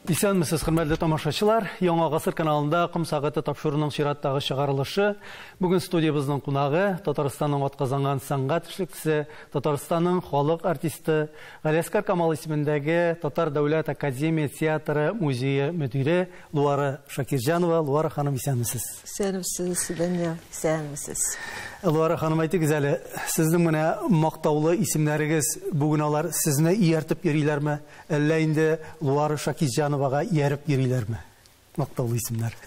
Исәнмесез, хөрмәтле тамашачылар. Яңа гасыр каналында Ком сәгате тапшыруының чираттагы чыгарылышы. Бүген студиябезнең кунагы Татарстанның атказанган сәнгать эшлеклесе, Татарстанның халык артисты, Галиәсгар Камал исемендәге Татар дәүләт академия театры музее мөдире Луара Шакирҗанова. Луара ханым, исәнмесез. Исәнмесез, Данил. Исәнмесез. Луара ханым, әйтегез әле, сезнең менә мактаулы исемнәрегез бүген алар сезне ияртеп йөриләрме? Әллә инде Луара Шакирҗановага ияреп йөриләрме? Мактаулы исемнәр.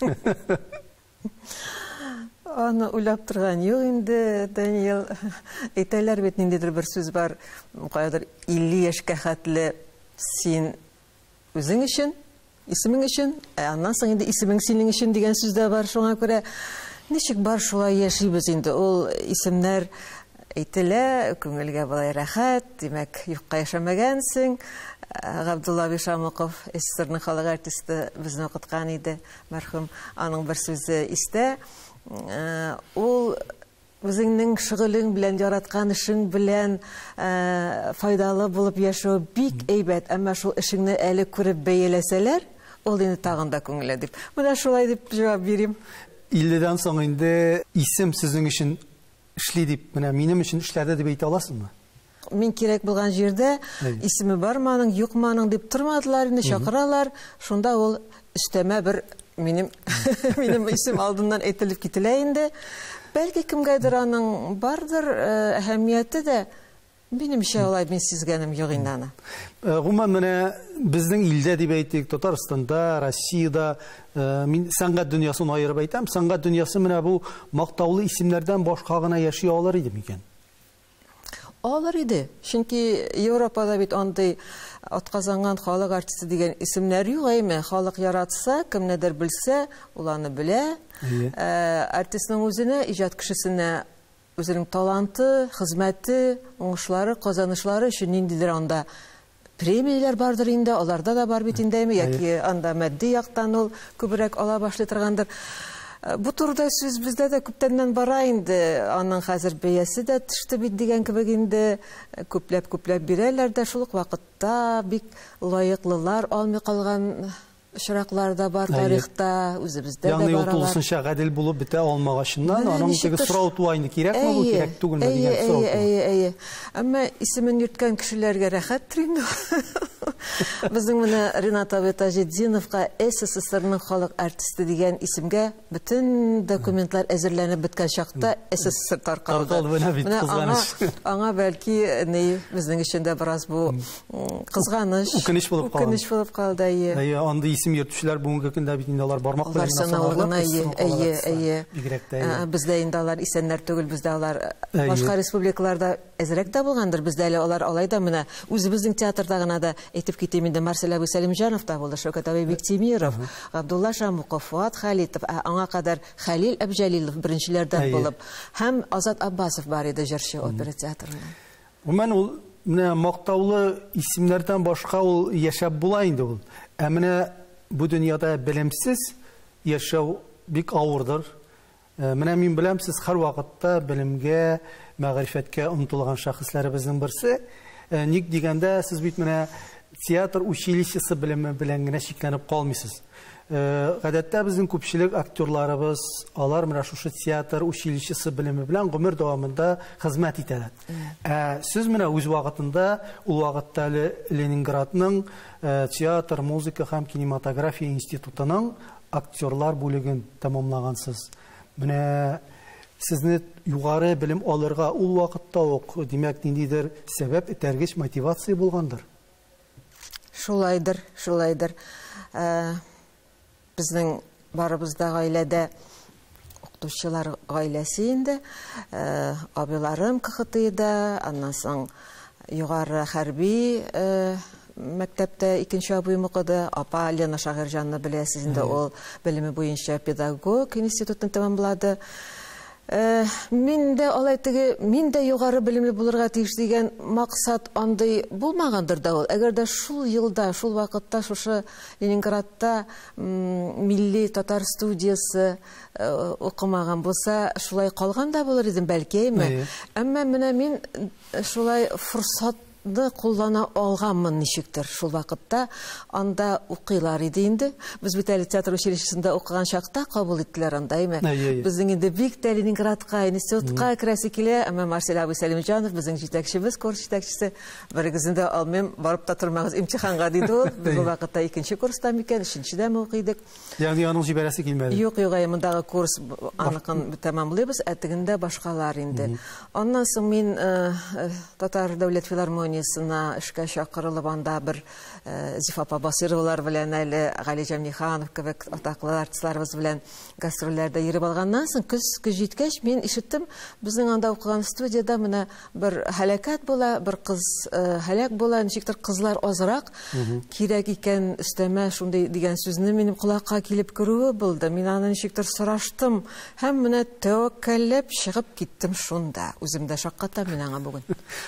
Аны уйлап торган юк инде, Даниил. Әйтәләр бит, ниндидер бер сүз бар, каядыр 50 яшькә хәтле син үзең өчен, исемең өчен, ә аннан соң инде исемең синең өчен дигән сүз дә бар. Шуңа күрә ничек бар шулай яшибез инде. Ул исемнәр әйтелә, күңелгә болай рәхәт, димәк, юкка яшәмәгәнсең. Габдулла абый Шамуков, СССРның халык артисты, безне укыткан иде, мәрхүм. Аның бер сүзе истә. Ул үзеңнең шөгылең белән, яраткан эшең белән файдалы булып яшәү бик әйбәт, әмма шул эшеңне әле күреп бәяләсәләр, ул инде тагын да күңелле дип. Менә шулай дип җавап бирим. 50-дән соң инде исем сезнең өчен эшли дип, менә минем өчен эшләде дип әйтә аласызмы? Мин кирәк булган җирдә исеме бармы аның, юкмы аның дип тормадылар инде, чакыралар. Шунда ул өстәмә бер минем минем исем алдыннан әйтелеп кителә инде. Бәлки кемгәдер аның бардыр әһәмияте дә, минемчә алай мин сизгәнем юк инде аны. Гомумән, менә безнең илдә дип әйтик, Татарстанда, Россиядә, мин сәнгать дөньясын аерып әйтәм, сәнгать дөньясы менә бу мактаулы исемнәрдән башка гына яши алыр иде микән? Алыр иде. Чөнки Европада бит андый атказанган халык артисты дигән исемнәр юк, әйме? Халык яратса, кемнедер белсә, ул аны белә. Артистның үзенә, иҗат кешесенә үзенең таланты, хезмәте, уңышлары, казанышлары өчен ниндидер анда премияләр бардыр инде, аларда да бар бит инде, әйме? Яки анда матди яктан ул күбрәк ала башлый торгандыр. Бу турыда сүз бездә дә күптәннән бара инде. Аның хәзер бәясе дә төште бит дигән кебек инде. Күпләп-күпләп бирәләр дә, шул ук вакытта бик лаеклылар алмый калган очраклар да бар тарихта, үзебездә дә Ягъни ул бар алар. тулысынча гадел булып бетә алмагачыннан, Менә аның ничектер теге сорау туа инде, кирәкме бу, Әйе, кирәк түгелме әйе, дигән сорау әйе, туа. әйе, әйе. Әмма исемен йөрткән кешеләргә рәхәттер инде. Безнең менә Ринат абый Таҗетдиновка СССРның халык артисты дигән исемгә бөтен документлар әзерләнеп беткән чакта СССР таркалды. Таркалды, менә бит, Менә кызганыч. аңа бәлки ни, безнең өчен дә бераз бу, кызганыч, Үкенеч булып калды. Үкенеч булып калды, әйе. Әйе, андый исем йөртүчеләр бүгенге көндә бит инде алар бармак Алар белән генә санаулы санарлык, гына, әйе, исем калалар әйе, артистлар. әйе. Бигрәк тә, әйе. Бездә инде алар исәннәр түгел, бездә алар Әйе. башка республикаларда әзрәк тә булгандыр, бездә әле алар алай да менә үзебезнең театрда гына да әйтеп китим инде, Марсель абый Сәлимҗанов та булды, Шәүкәт абый Биктимиров, Габдулла Шамуков, Фуат Халитов, аңа кадәр Хәлил Әбҗәлилов беренчеләрдән булып, һәм Азат Аббасов бар иде җырчы опера театрында. Гомумән, ул менә мактаулы исемнәрдән башка ул яшәп була инде ул. Ә менә бу дөньяда белемсез яшәү бик авырдыр. Менә мин беләм, сез һәр вакытта белемгә, мәгърифәткә омтылган шәхесләребезнең берсе. Ник дигәндә, сез бит менә театр училищесы белеме белән генә чикләнеп калмыйсыз. Гадәттә безнең күпчелек актерларыбыз, алар менә шушы театр училищесы белеме белән гомер дәвамында хезмәт итәләр. Сез менә үз вакытында, ул вакытта әле Ленинградның театр, музыка һәм кинематография институтының актерлар бүлеген тәмамлагансыз. Менә сезне югары белем алырга ул вакытта ук, димәк, ниндидер сәбәп, этәргеч, мотивация булгандыр. Шулайдыр, шулайдыр. Безнең барыбыз да гаиләдә укытучылар гаиләсе инде. Абыйларым К Х Т-да, аннан соң югары хәрби мәктәптә икенче абыем укыды. Апа Лена Шагыйрьҗанны беләсез инде, ул белеме буенча педагог институтын тәмамлады. Мин дә алай теге, мин дә югары белемле булырга тиеш дигән максат андый булмагандыр да ул. Әгәр дә шул елда, шул вакытта шушы Ленинградта милли татар студиясе укымаган булса, шулай калган да булыр идем бәлки, әйме? Әмма менә мин шулай форсат куллана алганмын ничектер шул вакытта. Анда укыйлар иде инде. Без бит әле театр училищесында укыган чакта кабул иттеләр анда, әйме? Безнең инде бик тә Ленинградка, институтка керәсе килә, әмма Марсель абый Сәлимҗанов, безнең җитәкчебез, курс җитәкчесе, берегезне дә алмыйм, барып та тормагыз имтиханга, диде ул. Без ул вакытта икенче курста микән, өченчедәме укый идек. Ягъни аның җибәрәсе килмәде. Юк, юк, әй, мондагы курс аныкын тәмамлыйбыз, ә тегендә башкалар инде. Аннан соң мин Татар дәүләт филармониясенә эшкә чакырылып, анда бер Зифа апа Басыйровалар белән әле Гали Җәмниханов кебек атаклы артистларыбыз белән гастрольләрдә йөреп алганнан соң, көз җиткәч, мин ишеттем, безнең анда укыган студияда менә бер һәлакәт була, бер кыз һәлак була, ничектер кызлар азрак кирәк икән өстәмә шундый дигән сүзне минем колакка килеп керүе булды. Мин аны ничектер сораштым һәм менә тәвәккәлләп чыгып киттем шунда. Үзем дә шаккатам мин аңа бүген.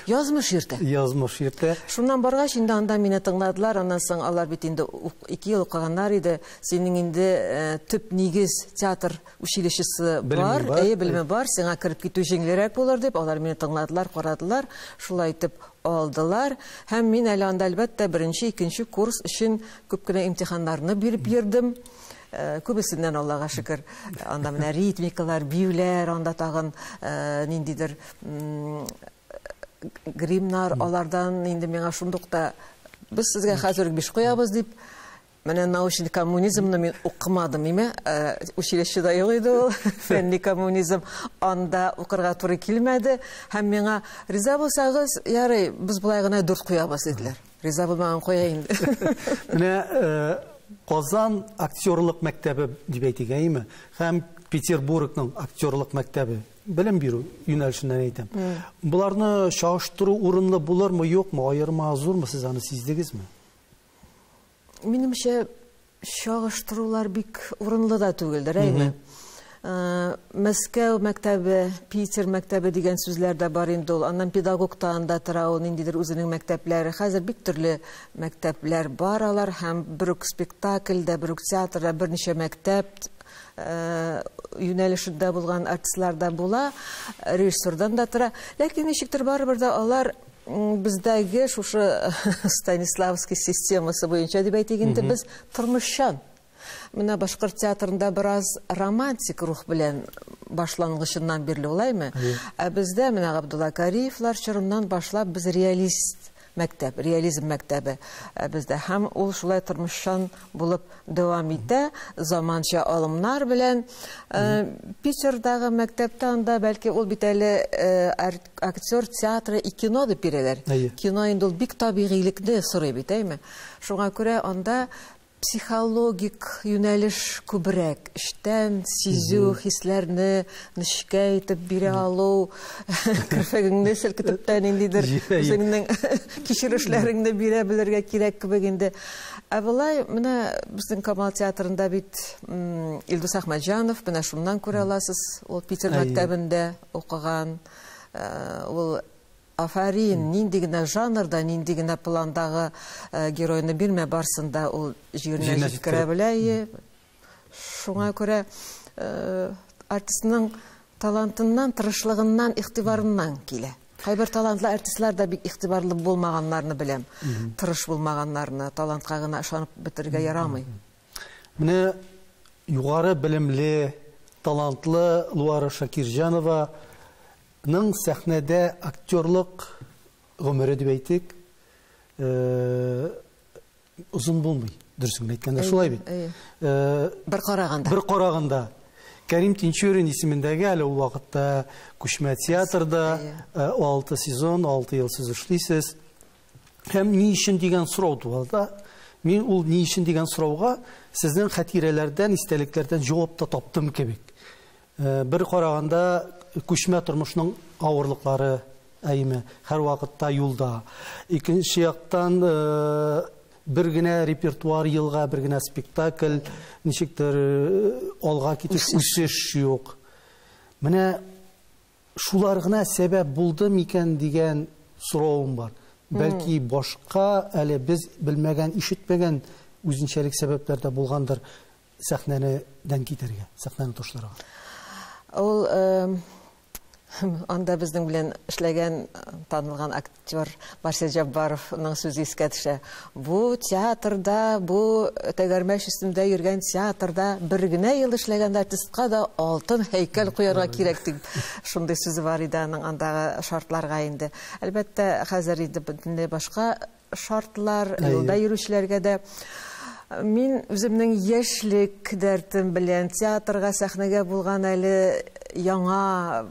Язмыш йөртә. Язмыш йөртә. Шуннан баргач инде анда мине тыңладылар, аннан соң алар бит инде 2 ел укыганнар иде. Синең инде төп нигез театр училищесы бар, әйе, белеме бар, сиңа кереп китү җиңелрәк булыр дип, алар мине тыңладылар, карадылар, шулай итеп алдылар. Һәм мин әле анда әлбәттә беренче, икенче курс өчен күп кенә имтиханнарны биреп йөрдем. Күбесеннән Аллага шөкер, анда менә ритмикалар, биюләр, анда тагын ниндидер гримнар, алардан инде миңа шундук та без сезгә хәзер 5 куябыз дип, менә научный коммунизмны мин укымадым, име? Училищеда юк иде ул, фәнни коммунизм, анда укырга туры килмәде. Һәм миңа риза булсагыз, ярый, без болай гына 4 куябыз диделәр. Риза булмаган куя инде. Менә Казан актерлык мәктәбе дип әйтик, әйеме? Һәм Петербургның актерлык мәктәбе, белем бирү юнәлешеннән әйтәм. Буларны чагыштыру урынлы булырмы, юкмы, аерма зурмы, сез аны сиздегезме? Минемчә, чагыштырулар бик урынлы да түгелдер, әйеме? Мәскәү мәктәбе, Питер мәктәбе дигән сүзләр дә бар инде ул. Аннан педагог та анда тора, ул ниндидер үзенең мәктәпләре. Хәзер бик төрле мәктәпләр бар алар, һәм бер үк спектакльдә, бер үк театрда берничә мәктәп юнәлешендә булган артистлар да була, режиссердан да тора. Ләкин ничектер барыбер дә алар бездәге шушы Станиславский системасы буенча дип әйтик инде, без тормышчан. Менә башкорт театрында бераз романтик рух белән башлангычыннан бирле улаймы? Ә бездә менә Габдулла Кариевлар чорыннан башлап без реалист мәктәп, реализм мәктәбе бездә, һәм ул шулай тормышчан булып дәвам итә, заманча алымнар белән. Питердагы мәктәптә анда бәлки ул бит әле актер театры и кино дип бирәләр. Кино инде ул бик табигыйлекне сорый бит, әйме? Шуңа күрә анда психологик юнәлеш күбрәк, эчтән сизү, хисләрне нечкә итеп бирә алу, керфегеңне селкетеп тә ниндидер үзеңнең кичерешләреңне бирә белергә кирәк кебек инде. Ә болай менә безнең Камал театрында бит Илдус Әхмәтҗанов, менә шуннан күрә аласыз, ул Питер мәктәбендә укыган, ул афарин, нинди генә жанрда, нинди генә пландагы геройны бирмә, барсында ул җиренә җиткерә белә. Шуңа күрә артистның талантыннан, тырышлыгыннан, игътибарыннан килә. Кайбер талантлы артистлар да бик игътибарлы булмаганнарны беләм. Тырыш булмаганнарны, талантка гына ышанып бетерергә ярамый. Менә югары белемле, талантлы Луара Шакирҗанова ның сәхнәдә актерлык гомере дип әйтик, озын булмый, дөресен әйткәндә, шулай бит. Бер караганда. Бер караганда. Кәрим Тинчурин исемендәге әле ул вакытта күчмә театрда 6 сезон, 6 ел сез эшлисез. Һәм ни өчен дигән сорау туа да, мин ул ни өчен дигән сорауга сезнең хатирәләрдән, истәлекләрдән җавап та таптым кебек. Бер караганда күчмә тормышның авырлыклары, әйме, һәр вакытта юлда. Икенче яктан бер генә репертуар елга, бер генә спектакль, ничектер алга китеш, үсеш юк. Менә шулар гына сәбәп булды микән дигән соравым бар. Бәлки башка әле без белмәгән, ишетмәгән үзенчәлек сәбәпләр дә булгандыр сәхнәдән китәргә, сәхнәне ташларга. Ул Анда безнең белән эшләгән танылган актер Марсель Җаббаровның сүзе искә төшә. Бу театрда, бу тәгәрмәч өстендә йөргән театрда бер генә ел эшләгән артистка да алтын һәйкәл куярга кирәк дип шундый сүзе бар иде аның андагы шартларга инде. Әлбәттә, хәзер инде бөтенләй башка шартлар, юлда йөрүчеләргә дә. Мин үземнең яшьлек дәртем белән театрга, сәхнәгә булган әле яңа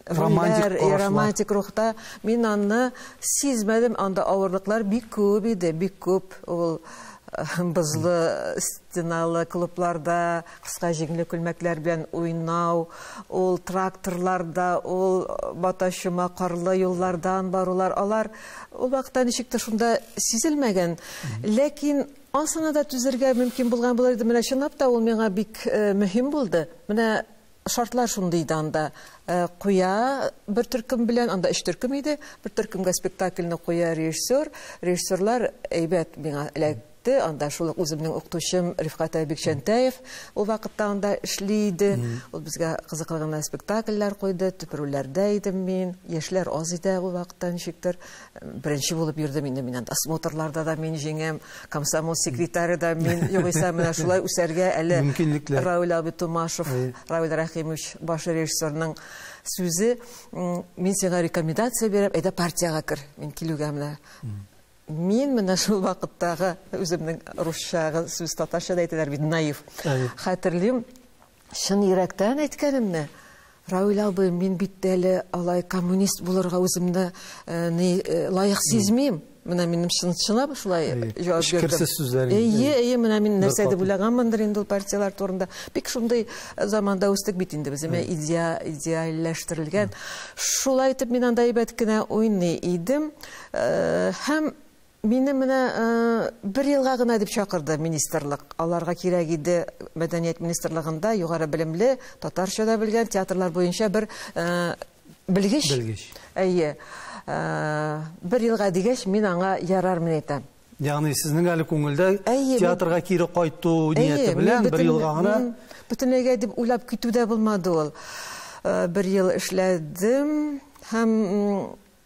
романтик рухта мин аны сизмәдем. Анда авырлыклар бик күп иде, бик күп. Ул бозлы стеналы клубларда кыска җиңле күлмәкләр белән уйнау, ул тракторларда, ул бата-чума карлы юллардан барулар, алар ул вакытта ничектер шунда сизелмәгән. Ләкин ансына да түзергә мөмкин булган булыр иде. Менә чынлап та ул миңа бик мөһим булды. Менә шартлар шундый иде анда. Куя бер төркем белән, анда өч төркем иде. Бер төркемгә спектакльне куя режиссер. Режиссерлар әйбәт миңа эләкте. Анда шул ук үземнең укытучым Рифкать Бикчәнтәев ул вакытта анда эшли иде. Ул безгә кызыклы гына спектакльләр куйды. Төп рольләрдә идем мин. Яшьләр аз иде ул вакытта ничектер. Беренче булып йөрдем инде мин анда. Смотрларда да мин җиңәм, комсомол секретаре да мин. Югыйсә менә шулай үсәргә әле Равил абый Тумашев, Равил Рәхимович баш режиссерның сүзе, мин сиңа рекомендация бирәм, әйдә партиягә кер. Мин килүгә менә. Мин менә шул вакыттагы үземнең русчагы сүз татарча да әйтәләр бит, наив. Хәтерлим, чын йөрәктән әйткәнемне. Равил абый, мин бит әле алай коммунист булырга үземне лаек сизмим. Менә минем чын-чынлап шулай җавап бирдем. Эчкерсез сүзләр. Әйе, әйе, менә мин нәрсә дип уйлаганмындыр инде ул партияләр турында. Бик шундый заманда үстек бит инде без, әмма идеальләштерелгән. Шулай итеп мин анда әйбәт кенә уйный идем. Һәм мине менә бер елга гына дип чакырды министрлык. Аларга кирәк иде мәдәният министрлыгында югары белемле, татарча да белгән театрлар буенча бер белгеч. Белгеч. Әйе. Бер елга дигәч, мин аңа ярар мин әйтәм. Ягъни сезнең әле күңелдә театрга кире кайту нияте белән бер елга гына бөтенләйгә дип уйлап китү дә булмады ул. Бер ел эшләдем һәм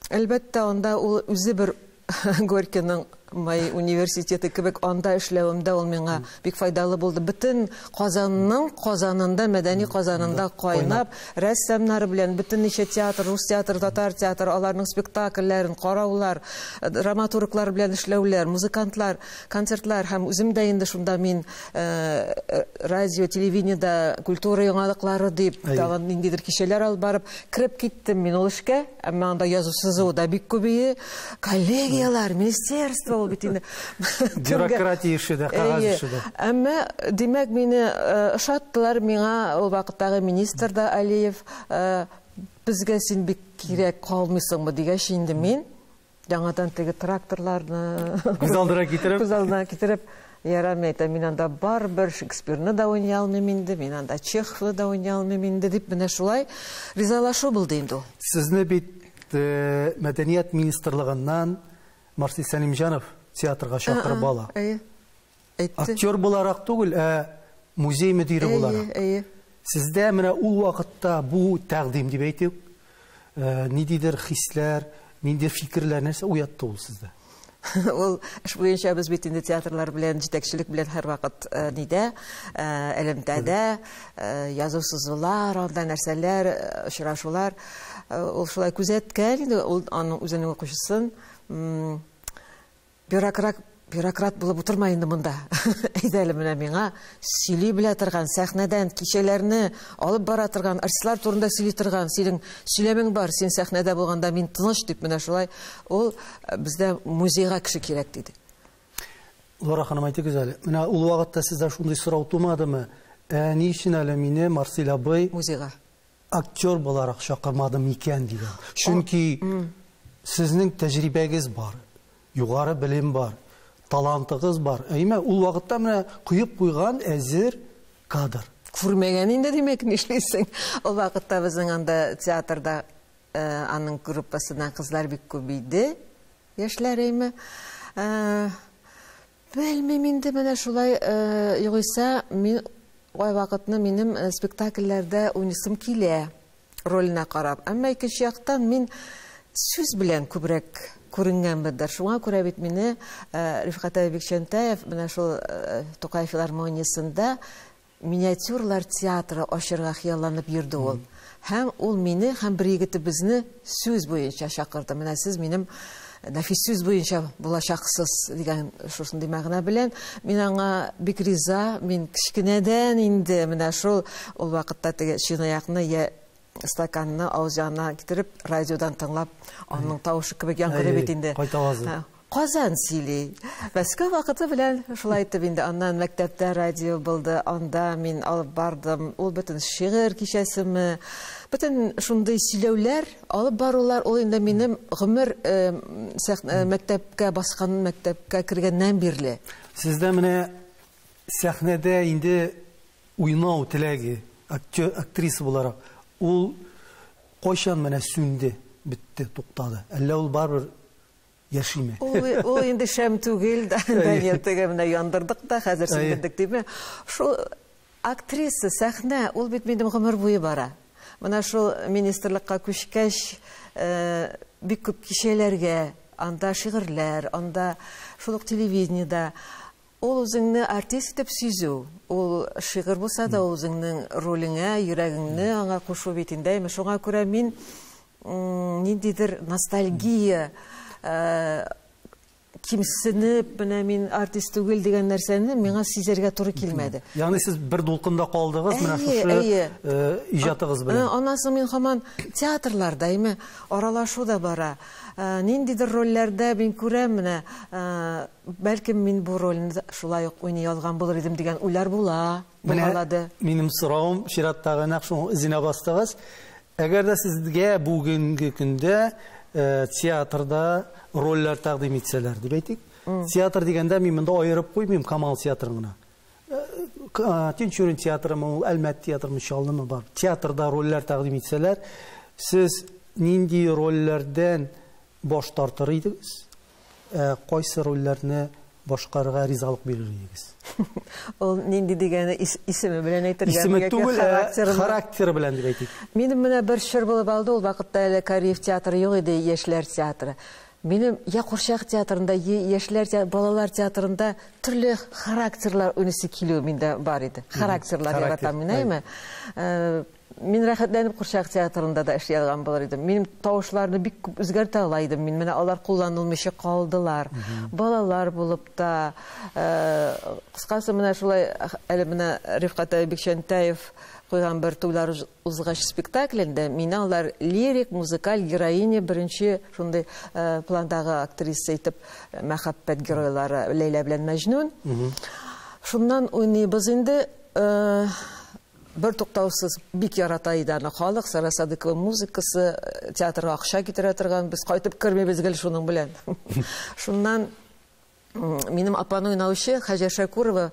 әлбәттә анда ул үзе бер Горькийның Май университеты кебек анда эшләвемдә ул миңа бик файдалы булды. Бөтен Казанның Казанында, мәдәни Казанында кайнап, рәссамнары белән бөтен ничә театр, рус театры, татар театры, аларның спектакльләрен караулар, драматурглар белән эшләүләр, музыкантлар, концертлар һәм үзем дә инде шунда мин радио, телевидениедә культура яңалыклары дип тагын ниндидер кичәләр алып барып кереп киттем мин ул эшкә. Әмма анда язу-сызу да бик күп иде. Коллегияләр, министерство ул бит инде. Бюрократия эше дә, кәгазь эше дә. Әмма, димәк, мине ошаттылар, миңа ул вакыттагы министр да Алиев, безгә син бик кирәк калмыйсыңмы дигәч, инде мин яңадан теге тракторларны күз алдына китереп, күз алдына китереп, ярар, әйтәм, мин анда барыбер Шекспирны да уйный алмыйм инде, мин анда Чеховны да уйный алмыйм инде дип менә шулай ризалашу булды инде ул. Сезне бит мәдәният министрлыгыннан Марсель Сәлимҗанов театрга чакырып ала. Әйе. Әйтте. Актер буларак түгел, ә музей мөдире буларак. Әйе. Сездә менә ул вакытта бу тәкъдим дип әйтик, ниндидер хисләр, ниндидер фикерләр нәрсә уятты ул сездә? Ул эш буенча без бит инде театрлар белән, җитәкчелек белән һәрвакыт нидә, элемтәдә, язу-сызулар, анда нәрсәләр, очрашулар. Ул шулай күзәткән инде, ул аның үзенең укучысын, бюрократ булып утырма инде монда. Әйдә әле менә миңа сөйли белә торган, сәхнәдән кичәләрне алып бара торган, артистлар турында сөйли торган, синең сөйләмең бар, син сәхнәдә булганда мин тыныч дип менә шулай ул бездә музейга кеше кирәк диде. Лора ханым, әйтегез әле, менә ул вакытта сездә шундый сорау тумадымы? Ни өчен әле мине Марсель абый музейга актер буларак чакырмады микән дигән. Чөнки сезнең тәҗрибәгез бар, югары белем бар, талантыгыз бар. Әйме, ул вакытта менә куеп куйган әзер кадр. Күрмәгән инде, димәк, нишлисең? Ул вакытта безнең анда театрда аның группасыннан кызлар бик күп иде, яшьләр, әйме. Белмим инде, менә шулай, югыйсә, мин кай вакытны минем спектакльләрдә уйныйсым килә. роленә карап. Әмма икенче яктан мин сүз белән күбрәк күренгәнмендер. Шуңа күрә бит мине Рифкать абый Бикчәнтәев менә шул Тукай филармониясендә миниатюрлар театры ачырга хыялланып йөрде ул. Һәм ул мине һәм бер егетебезне сүз буенча чакырды. Менә сез минем нәфис сүз буенча булачаксыз дигән шушындый мәгънә белән. Мин аңа бик риза. Мин кечкенәдән инде менә шул ул вакытта теге чынаякны я стаканны авыз янына китереп, радиодан тыңлап, аның тавышы кебек яңгырый бит инде. Кайтавазы. Казан сөйли. Мәскәү вакыты белән шулай итеп инде аннан мәктәптә радио булды, анда мин алып бардым. Ул бөтен шигырь кичәсеме, бөтен шундый сөйләүләр, алып барулар, ул инде минем гомер мәктәпкә баскан, мәктәпкә кергәннән бирле. Сездә менә сәхнәдә инде уйнау теләге, актер, актриса буларак, ул кайчан менә сүнде, бетте, туктады? Әллә ул барыбер яшиме? Ул инде шәм түгел, Данил, теге менә яндырдык та, хәзер сүндердек диме? Шул актриса, сәхнә, ул бит минем гомер буе бара. Менә шул министрлыкка күчкәч, бик күп кичәләргә, анда шигырьләр, анда шул ук телевидениедә ул үзеңне артист итеп сизү, ул шигырь булса да, ул үзеңнең ролеңә, йөрәгеңне аңа кушу бит инде. Шуңа күрә мин ниндидер ностальгия, кимсенеп, менә мин артист түгел дигән нәрсәне миңа сизәргә туры килмәде. Ягъни сез бер дулкында калдыгыз, менә шушы иҗатыгыз белән. Аннан соң мин һаман театрларда, әйме, аралашу да бара. Ниндидер рольләрдә мин күрәм, менә, бәлкем мин бу рольне шулай ук уйный алган булыр идем дигән уйлар була, булгалады. Минем соравым чираттагы нәкъ шуның эзенә бастыгыз. Әгәр дә сезгә бүгенге көндә театрда рольләр тәкъдим итсәләр, дип әйтик. Театр дигәндә мин монда аерып куймыйм Камал театрын гына. Тинчурин театрымы, ул Әлмәт театрымы, Чаллымы бар. Театрда рольләр тәкъдим итсәләр, сез нинди рольләрдән баш тартыр идегез? Кайсы рольләрне башкарырга ризалык бирер идегез? Ул нинди дигәне исеме белән әйтергә, Исеме түгел, характеры белән дип әйтик. Минем менә бер чор булып алды, ул вакытта әле Кариев театры юк иде, яшьләр театры. Минем я Курчак театрында, я яшьләр балалар театрында төрле характерлар уйныйсы килү миндә бар иде. Характерлар яратам мин, әйме? Мин рәхәтләнеп Курчак театрында да эшли алган булыр идем. Минем тавышларны бик күп үзгәртә ала идем. Мин менә алар кулланылмыйча калдылар. Балалар булып та, кыскасы менә шулай әле менә Рифкать абый Бикчәнтәев куйган бер туйлар узгач спектаклендә мине алар лирик, музыкаль героиня беренче шундый пландагы актриса итеп мәхәббәт геройлары Ләйлә белән Мәҗнүн. Шуннан уйныйбыз инде. Бер туктаусыз бик ярата иде аны халык, Сара Садыкова музыкасы, театрга акча китерә торган, без кайтып кермибез гел шуның белән. Шуннан минем апаны уйнаучы Хаҗәр Шәкурова,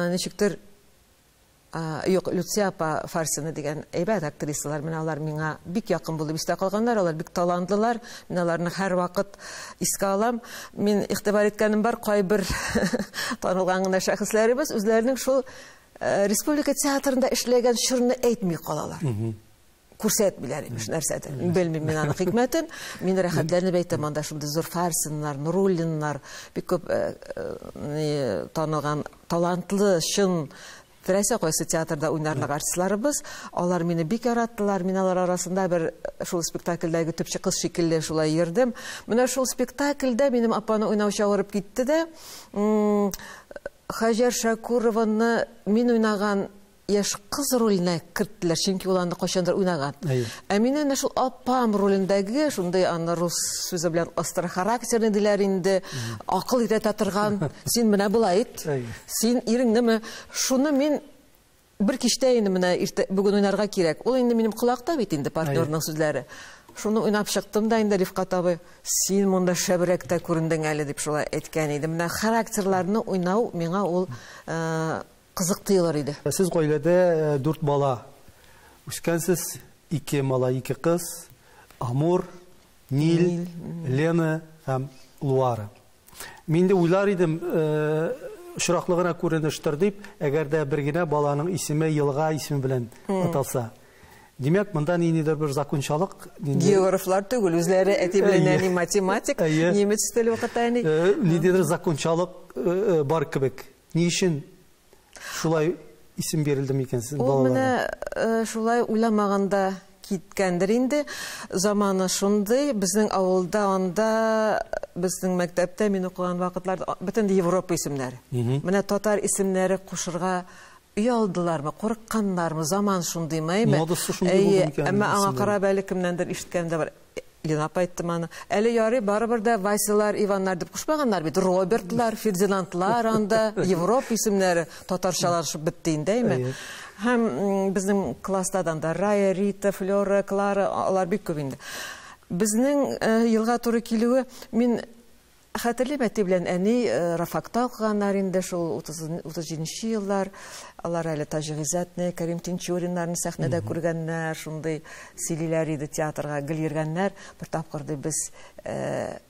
ничектер, юк, Люция апа Фарсина дигән әйбәт актрисалар, менә алар миңа бик якын булып истә калганнар, алар бик талантлылар, мин аларны һәрвакыт искә алам. Мин игътибар иткәнем бар, кайбер танылган гына шәхесләребез үзләренең шул республика театрында эшләгән чорны әйтми калалар. Күрсәтмиләр имеш нәрсәдер. Белмим мин аның хикмәтен. Мин рәхәтләнеп әйтәм, анда шундый зур Фарсиннар, Нуруллиннар, бик күп танылган талантлы, чын теләсә кайсы театрда уйнарлык артистларыбыз. Алар мине бик яраттылар. Мин алар арасында бер шул спектакльдәге төпчек кыз шикелле шулай йөрдем. Менә шул спектакльдә минем апаны уйнаучы авырып китте дә, Хаҗәр Шәкурованы мин уйнаган яшь кыз роленә керттеләр, чөнки ул аны кайчандыр уйнаган. Ә мин әнә шул апам ролендәге, шундый аны рус сүзе белән остро характерный диләр инде, акыл өйрәтә торган, син менә болай ит, син иреңнеме? Шуны мин бер кичтә инде менә иртә, бүген уйнарга кирәк. Ул инде минем колакта бит инде партнерның сүзләре. Шуны уйнап чыктым да инде Рифкать абый, син монда шәбрәк тә күрендең әле дип шулай әйткән иде. Менә характерларны уйнау миңа ул кызык тоелыр иде. Сез гаиләдә 4 бала үскәнсез, 2 малай, 2 кыз, Амур, Нил, Лена һәм Луара. Мин дә уйлар идем, очраклы гына күренештер дип, әгәр дә бер генә баланың исеме елга исеме белән аталса. Димәк, монда ниндидер бер закончалык, нинди Географлар түгел, үзләре әти белән әни математик, немец теле укыта әни. Ниндидер закончалык бар кебек. Ни өчен шулай исем бирелде микән сезнең балаларга? Ул менә шулай уйламаганда киткәндер инде. Заманы шундый, безнең авылда анда, безнең мәктәптә мин укыган вакытларда бөтен Европа исемнәре. Менә татар исемнәре кушырга оялдылармы, курыкканнармы, заман шундыймы, әйме? Модасы шундый булды микән? Әмма аңа карап әле кемнәндер ишеткәнем дә бар. Лена апа әйтте моны. Әле ярый, барыбер дә Василар, Иваннар дип кушмаганнар бит. Робертлар, Фердинандлар анда, Европа исемнәре татарчалашып бетте инде, әйме? Һәм безнең класста да анда Рая, Рита, Флора, Клара, алар бик күп инде. Безнең елга туры килүе, мин хәтерлим, әти белән әни Рафакта укыганнар инде шул 37 еллар. Алар әле Таҗи Гыйззәтне, Кәрим Тинчуриннарны сәхнәдә күргәннәр, шундый сөйлиләр иде, театрга гел йөргәннәр. Бер тапкыр ди без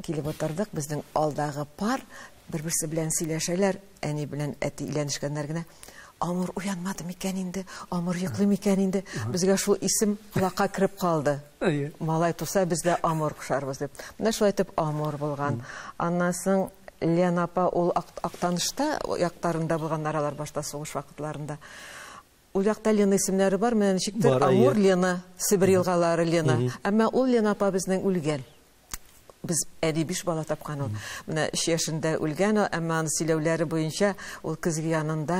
килеп утырдык, безнең алдагы пар бер-берсе белән сөйләшәләр, әни белән әти өйләнешкәннәр генә. Амур уянмады микән инде, Амур йоклый микән инде? Безгә шул исем колакка кереп калды. Малай туса, без дә Амур кушарбыз дип. Менә шулай итеп Амур булган. Аннан соң Лена апа ул Актанышта якларында булганнар алар башта сугыш вакытларында. Ул якта Лена исемнәре бар, менә ничектер Амур Лена, Себер елгалары Лена. Әмма ул Лена апа безнең үлгән. Без әни 5 бала тапкан ул. Менә 3 яшендә үлгән ул, әмма аны сөйләүләре буенча ул көзге янында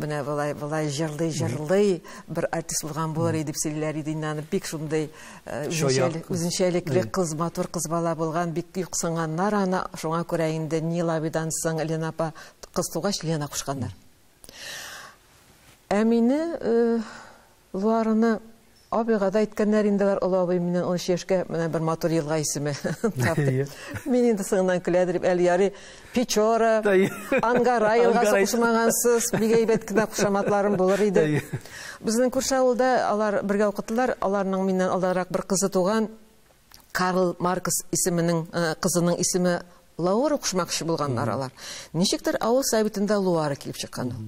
менә болай болай җырлый җырлый бер артист булган булыр иде дип сөйлиләр иде. Инде аны бик шундый үзенчәлекле кыз, матур кыз бала булган, бик юксынганнар аны. Шуңа күрә инде Нил абыйдан соң Лена апа кыз тугач Лена кушканнар. Ә мине Луарны абыйга да әйткәннәр инде алар, олы абый миннән 13 яшькә, менә бер матур елга исеме тапты. Мин инде соңыннан көләдер дип, әле ярый Печора, Ангара елгасы кушмагансыз, бик әйбәт кенә кушаматларым булыр иде. Безнең күрше авылда алар бергә укыттылар, аларның миннән алдарак бер кызы туган, Карл Маркс исеменең кызының исеме Лаура кушмакчы булганнар алар. Ничектер авыл советында Луара килеп чыккан ул.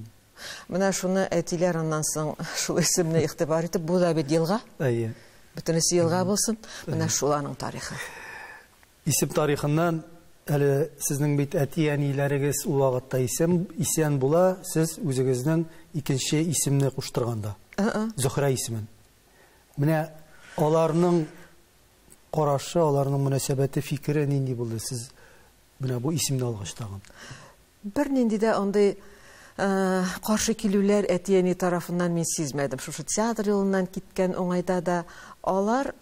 Менә шуны әтиләр аннан соң шул исемне игътибар итеп, бу да бит елга. Әйе. Бөтенесе елга булсын. Менә шул аның тарихы. Исем тарихыннан әле сезнең бит әти-әниләрегез ул вакытта исән була, сез үзегезнең икенче исемне куштырганда. Зөһрә исемен. Менә аларның карашы, аларның мөнәсәбәте, фикере нинди булды сез менә бу исемне алгач тагын? Бер нинди дә андый каршы килүләр әти-әни тарафыннан мин сизмәдем. Шушы театр юлыннан киткән уңайда да алар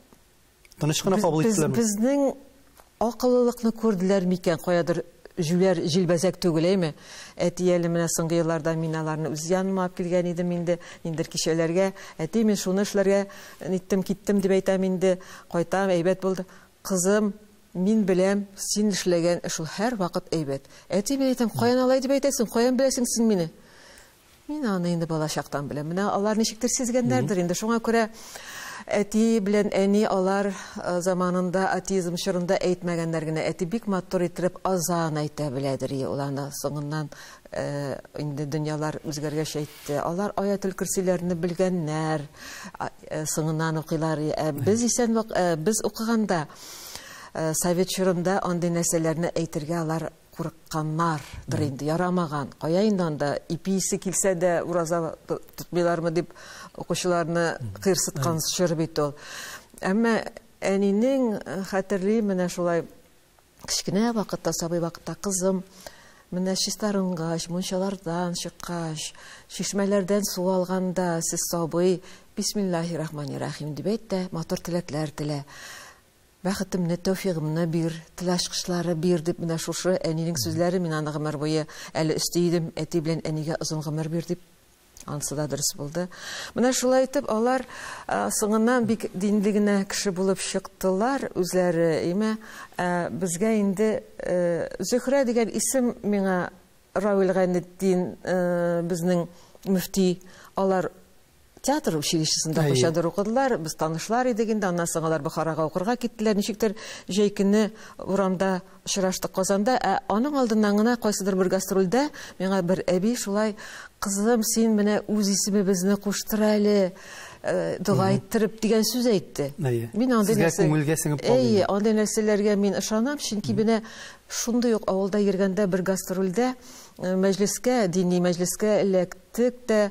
тыныч кына кабул иттеләрме? Безнең акыллылыкны күрделәр микән? Каядыр җүләр җилбәзәк түгел, әйме? Әти әле менә соңгы елларда мин аларны үз яныма алып килгән идем инде, ниндер кичәләргә. Әти, мин шуны эшләргә ниттем, киттем дип әйтәм инде. Кайтам, әйбәт булды. Кызым, мин беләм, син эшләгән эш ул һәр вакыт әйбәт. Әти, мин әйтәм, каян алай дип әйтәсең, каян беләсең син мине? Мин аны инде балачактан беләм. Менә алар ничектер сизгәннәрдер инде. Шуңа күрә әти белән әни алар заманында атеизм чорында әйтмәгәннәр генә. Әти бик матур итеп азан әйтә беләдер. Ул аны соңыннан инде дөньялар үзгәргәч әйтте. Алар аятел көрсиләрне белгәннәр, соңыннан укыйлар. Без исән без укыганда совет чорында андый нәрсәләрне әйтергә алар курыкканнардыр инде, ярамаган. Кая инде анда ипи исе килсә дә ураза тотмыйлармы дип укучыларны кыерсыткан чор бит ул. Әмма әнинең хәтерлим, менә шулай кечкенә вакытта, сабый вакытта, кызым, менә чистарынгач, мунчалардан чыккач, чишмәләрдән су алганда, сез сабый, бисмиллахи-рахмани-рахим дип әйт тә, матур теләкләр телә. Бәхетемне, тәүфигымны бир, теләшкышлары бир дип менә шушы әнинең сүзләре, мин аны гомер буе әле өсти идем, әти белән әнигә озын гомер бир дип. Ансы да дөрес булды. Менә шулай итеп алар соңыннан бик динле генә кеше булып чыктылар үзләре, әйме? Безгә инде Зөһрә дигән исем миңа Равил Гайнетдин, безнең мөфти, алар театр училищесында кайчандыр укыдылар, без танышлар идек инде, аннан соң алар Бохарага укырга киттеләр. Ничектер җәй көне урамда очраштык Казанда, ә аның алдыннан гына кайсыдыр бер гастрольдә миңа бер әби шулай, кызым, син менә үз исемебезне куштыр әле, дога иттереп дигән сүз әйтте. Мин андый нәрсә күңелгә сеңеп калды. Әйе, андый нәрсәләргә мин ышанам, чөнки менә шундый ук авылда йөргәндә бер гастрольдә мәҗлескә, дини мәҗлескә эләктек тә,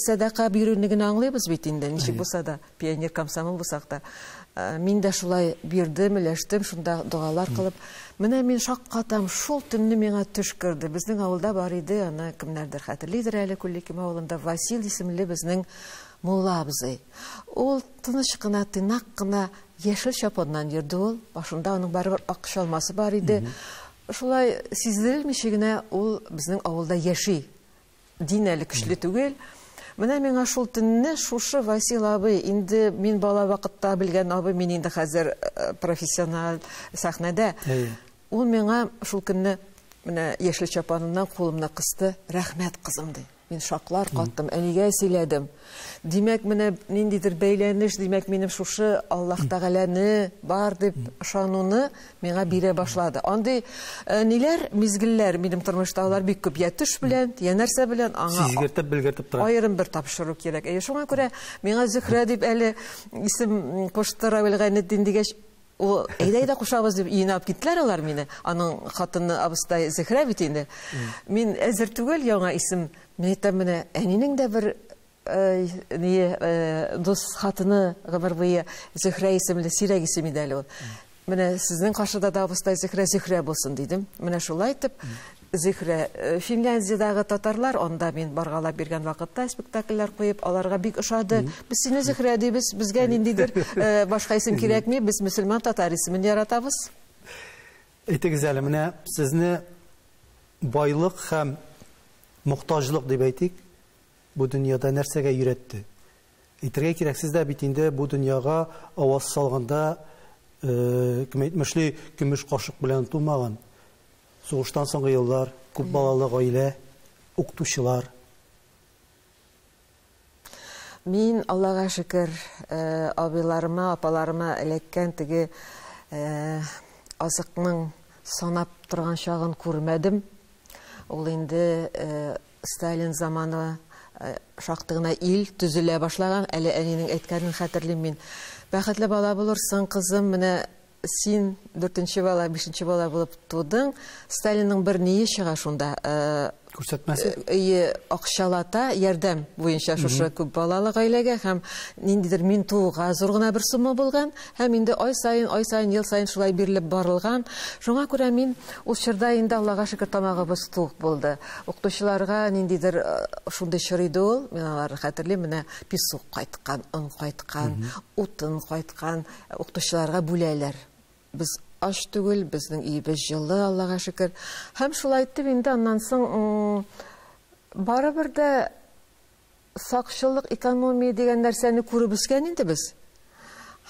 сәдака бирүне генә аңлыйбыз бит инде, ничек булса да, пионер комсомол булсак та. Мин дә шулай бирдем, өләштем, шунда догалар кылып. Менә мин шаккатам, шул төнне миңа төш керде. Безнең авылда бар иде, аны кемнәрдер хәтерлидер әле, Күлликем авылында Васил исемле безнең мулла абзый. Ул тыныч кына, тыйнак кына яшел чапаннан йөрде ул. Башында аның барыбер ак чалмасы бар иде. Шулай сиздерелмичә генә ул безнең авылда яши. Дин әле көчле түгел. Менә миңа шул төнне шушы Васил абый, инде мин бала вакытта белгән абый, мин инде хәзер профессиональ сәхнәдә. Ул миңа шул көнне менә яшел чапаныннан кулымны кысты. Рәхмәт, кызым, ди. Мин шаклар каттым, әнигә сөйләдем. Димәк, менә ниндидер бәйләнеш, димәк, минем шушы Аллаһ Тәгаләне бар дип ышануны миңа бирә башлады. Андый ниләр, мизгелләр минем тормышта алар бик күп. Я төш белән, я нәрсә белән аңа сизгертеп, белгертеп тора. Аерым бер тапшыру кирәк. Әйе, шуңа күрә миңа Зөһрә дип әле исем кушты Равил Гайнетдин дигәч, ул әйдә-әйдә кушабыз дип өенә алып киттеләр алар мине. Аның хатыны абыстай Зөһрә бит инде. Мин әзер түгел яңа исем. Мин әйтәм, менә әнинең дә бер дус хатыны гомер буе Зөһрә исемле, сирәк исем иде әле ул. Менә сезнең каршыда да абыстай Зөһрә, Зөһрә булсын дидем. Менә шулай итеп Зөһрә, Финляндиядагы татарлар, анда мин баргалап биргән вакытта спектакльләр куеп, аларга бик ошады. Без сине Зөһрә дибез, безгә ниндидер башка исем кирәкми, без мөселман татар исемен яратабыз. Әйтегез әле, менә сезне байлык һәм мохтаҗлык дип әйтик, бу дөньяда нәрсәгә өйрәтте? Әйтергә кирәк, сез дә бит инде бу дөньяга аваз салганда, кем әйтмешли, көмеш кашык белән тумаган. Сугыштан соңгы еллар, күп балалы гаилә, укытучылар. Мин, Аллага шөкер, абыйларыма, апаларыма эләккән теге азыкның санап торган чагын күрмәдем. Ул инде Сталин заманы шактый гына ил төзелә башлаган. Әле әнинең әйткәнен хәтерлим мин. Бәхетле бала булырсың, кызым, менә син 4-нче бала, 5-нче бала булып тудың. Сталинның бер ние чыга шунда. Күрсәтмәсе? Акчалата ярдәм буенча шушы күп балалы гаиләгә һәм ниндидер мин тууга зур гына бер сумма булган һәм инде ай саен, ай саен, ел саен шулай бирелеп барылган. Шуңа күрә мин ул чорда инде Аллага шөкер тамагыбыз тук булды. Укытучыларга ниндидер шундый чор иде ул, мин аларны хәтерлим, менә песок кайткан, он кайткан, утын кайткан, укытучыларга бүләләр. Без аш түгел, безнең өебез җылы, Аллага шөкер. Һәм шулай итеп инде аннан соң барыбер дә сакчыллык, экономия дигән нәрсәне күреп үскән инде без.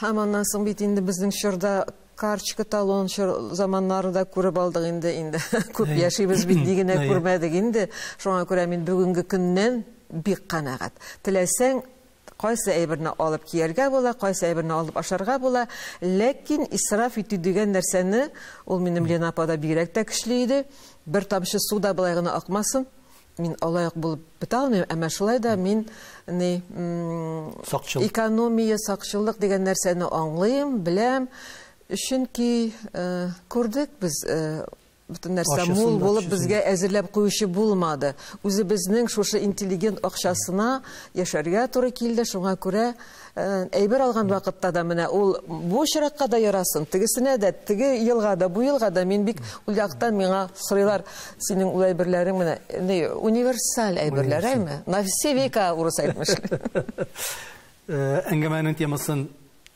Һәм аннан соң бит инде безнең чорда карточка, талон чор заманнары да күреп алдык инде, инде. Күп яшибез бит, ни генә күрмәдек инде. Шуңа күрә мин бүгенге көннән бик канәгать. Теләсәң, кайсы әйберне алып кияргә була, кайсы әйберне алып ашарга була, ләкин исраф итү дигән нәрсәне ул минем Лена апа да бигрәк тә көчле иде. Бер тамчы су да былай гына акмасын. Мин алай ук булып бетә алмыйм, әмма шулай да мин ни, Сакчыл. экономия, сакчыллык дигән нәрсәне аңлыйм, беләм. Чөнки күрдек без бөтен нәрсә Ачысын мул да, булып төшесен безгә дә. әзерләп куючы булмады. Үзебезнең шушы интеллигент акчасына яшәргә туры килде. Шуңа күрә әйбер алган вакытта да менә ул бу очракка да ярасын, тегесенә дә, теге елга да, бу елга да мин бик ул яктан миңа сорыйлар, синең ул әйберләрең менә ни, универсаль әйберләр, әйме? На все века урыс әйтмешли. Әңгәмәнең темасын